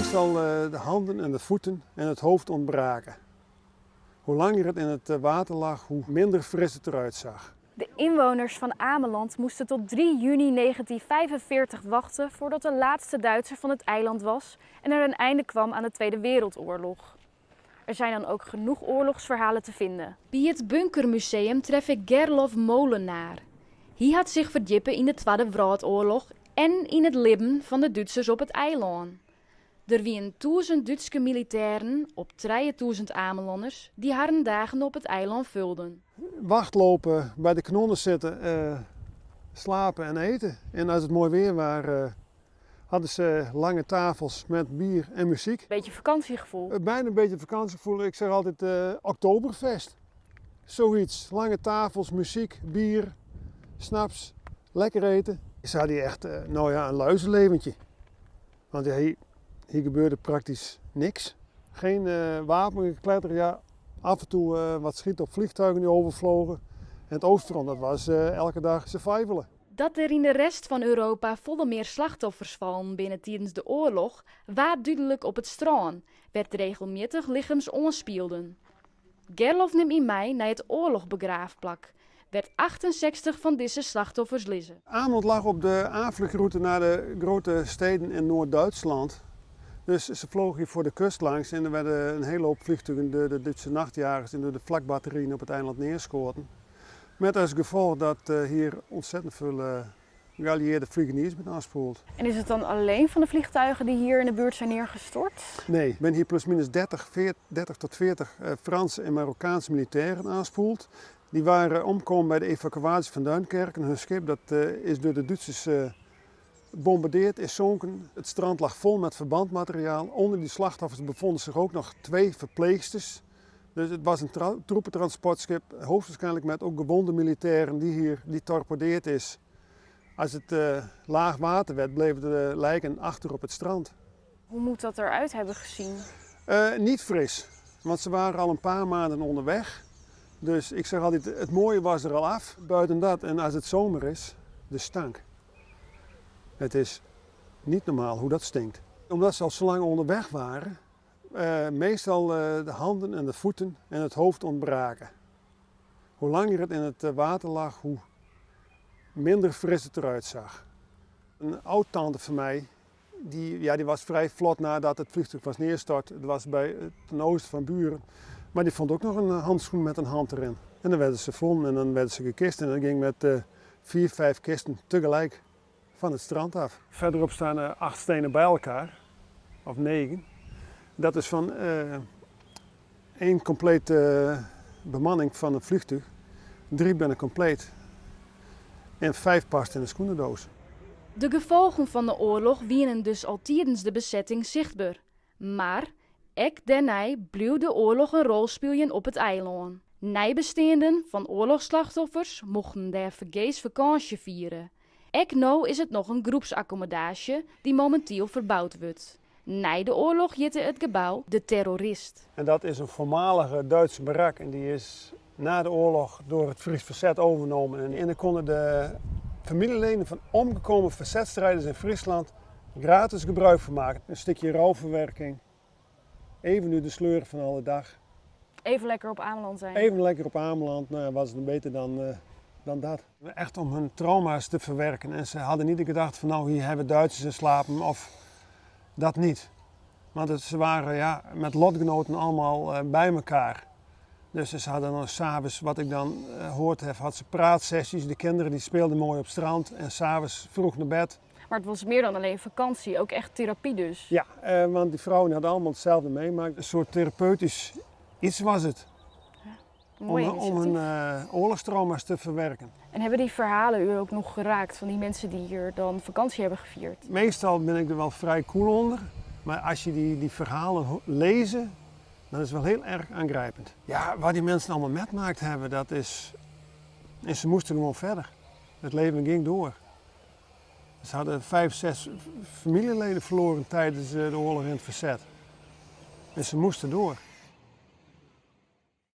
Meestal de handen en de voeten en het hoofd ontbraken. Hoe langer het in het water lag, hoe minder fris het eruit zag. De inwoners van Ameland moesten tot 3 juni 1945 wachten voordat de laatste Duitser van het eiland was en er een einde kwam aan de Tweede Wereldoorlog. Er zijn dan ook genoeg oorlogsverhalen te vinden. By it Bunkermuseum tref ik Gerlof Molenaar. Hy hat sich ferdjippe yn de Twadde Wrâldoarloch en yn it libben fan de Dútsers op it eilân. Der wienen 1000 Dútske militêren op 3000 Amelanners dy't harren dagen op it eilân fulden. Wachtlopen, by de kanonnen sitte, slapen en eten. En as it moai weer waar, hadden ze lange tafels met bier en muziek. Beetje vakantiegevoel. Bijna een beetje vakantiegevoel. Ik zeg altijd Oktoberfest. Zoiets. Lange tafels, muziek, bier, snaps, lekker eten. Ze hadden hier echt nou ja, een luizenleventje. Want ja, hier gebeurde praktisch niks. Geen wapengekletter, ja, af en toe wat schieten op vliegtuigen die overvlogen. En het Oostfront, dat was elke dag survivalen. Dat der yn de rest fan Europa folle mear slachtoffers fallen binne tidens de oarloch, waard dúdlik op it strân, wêr't regelmjittich lichems oanspielden. Gerlof nimt my mei nei it oarlochbegraafplak, wêr't 68 fan dizze slachtoffers lizze. Ameland lag op de aanvliegroute naar de grote steden in Noord-Duitsland. Dus ze vlogen hier voor de kust langs en er werden een hele hoop vliegtuigen door de Duitse nachtjagers en door de flakbatterieën op het eiland neergeschoten. Met als gevolg dat hier ontzettend veel geallieerde vliegeniers met aanspoeld. En is het dan alleen van de vliegtuigen die hier in de buurt zijn neergestort? Nee, ik ben hier plus minus 30 tot 40 Franse en Marokkaanse militairen aanspoeld. Die waren omgekomen bij de evacuatie van Duinkerken. Hun schip dat is door de Duitsers gebombardeerd, is zonken. Het strand lag vol met verbandmateriaal. Onder die slachtoffers bevonden zich ook nog 2 verpleegsters. Dus het was een troepentransportschip, hoogstwaarschijnlijk met ook gewonde militairen die hier die torpedeerd is. Als het laag water werd, bleven de lijken achter op het strand. Hoe moet dat eruit hebben gezien? Niet fris, want ze waren al een paar maanden onderweg. Dus ik zeg altijd, het mooie was er al af. Buiten dat, en als het zomer is, de stank. Het is niet normaal hoe dat stinkt. Omdat ze al zo lang onderweg waren, meestal de handen en de voeten en het hoofd ontbraken. Hoe langer het in het water lag, hoe minder fris het eruit zag. Een oud-tante van mij, die was vrij vlot nadat het vliegtuig was neergestort. Het was ten oosten van Buren. Maar die vond ook nog een handschoen met een hand erin. En dan werden ze gevonden en dan werden ze gekist. En dat ging met 4, 5 kisten tegelijk van het strand af. Verderop staan er 8 stenen bij elkaar, of 9. Dat is van 1 complete bemanning van een vliegtuig. 3 binnen compleet en 5 past in de schoenendoos. De gevolgen van de oorlog wienen dus al tijdens de bezetting zichtbaar. Maar ek dêrnei bleau de oarloch in rol spyljen op it eilân. Neibesteanden fan oarlochsslachtoffers mochten dêr fergees fakânsje fiere. Ek no is it noch in groepsakkommodaasje dy't mominteel ferboud wurdt. Nei de oarloch hjitte it gebou De Terrorist. En dat is een voormalige Duitse barak en die is na de oorlog door het Fries Verzet overgenomen. En dan konden de familieleden van omgekomen verzetstrijders in Friesland gratis gebruik van maken. Een stukje rouwverwerking, even nu de sleur van alle dag. Even lekker op Ameland zijn. Even lekker op Ameland, was het beter dan dat. Echt om hun trauma's te verwerken. En ze hadden niet de gedachte van nou hier hebben Duitsers in slapen of dat niet. Want ze waren met lotgenoten allemaal bij elkaar. Dus ze hadden dan s'avonds, wat ik dan gehoord heb, had ze praatsessies. De kinderen die speelden mooi op het strand en s'avonds vroeg naar bed. Maar het was meer dan alleen vakantie, ook echt therapie dus. Ja, want die vrouwen hadden allemaal hetzelfde meegemaakt. Een soort therapeutisch iets was het. Ja, mooi Om hun, initiatief. oorlogstrauma's te verwerken. En hebben die verhalen u ook nog geraakt van die mensen die hier dan vakantie hebben gevierd? Meestal ben ik er wel vrij koel onder. Maar als je die verhalen leest, dan is het wel heel erg aangrijpend. Ja, wat die mensen allemaal metmaakt hebben, dat is... En ze moesten gewoon verder. Het leven ging door. Ze hadden 5, 6 familieleden verloren tijdens de oorlog in het verzet. En ze moesten door.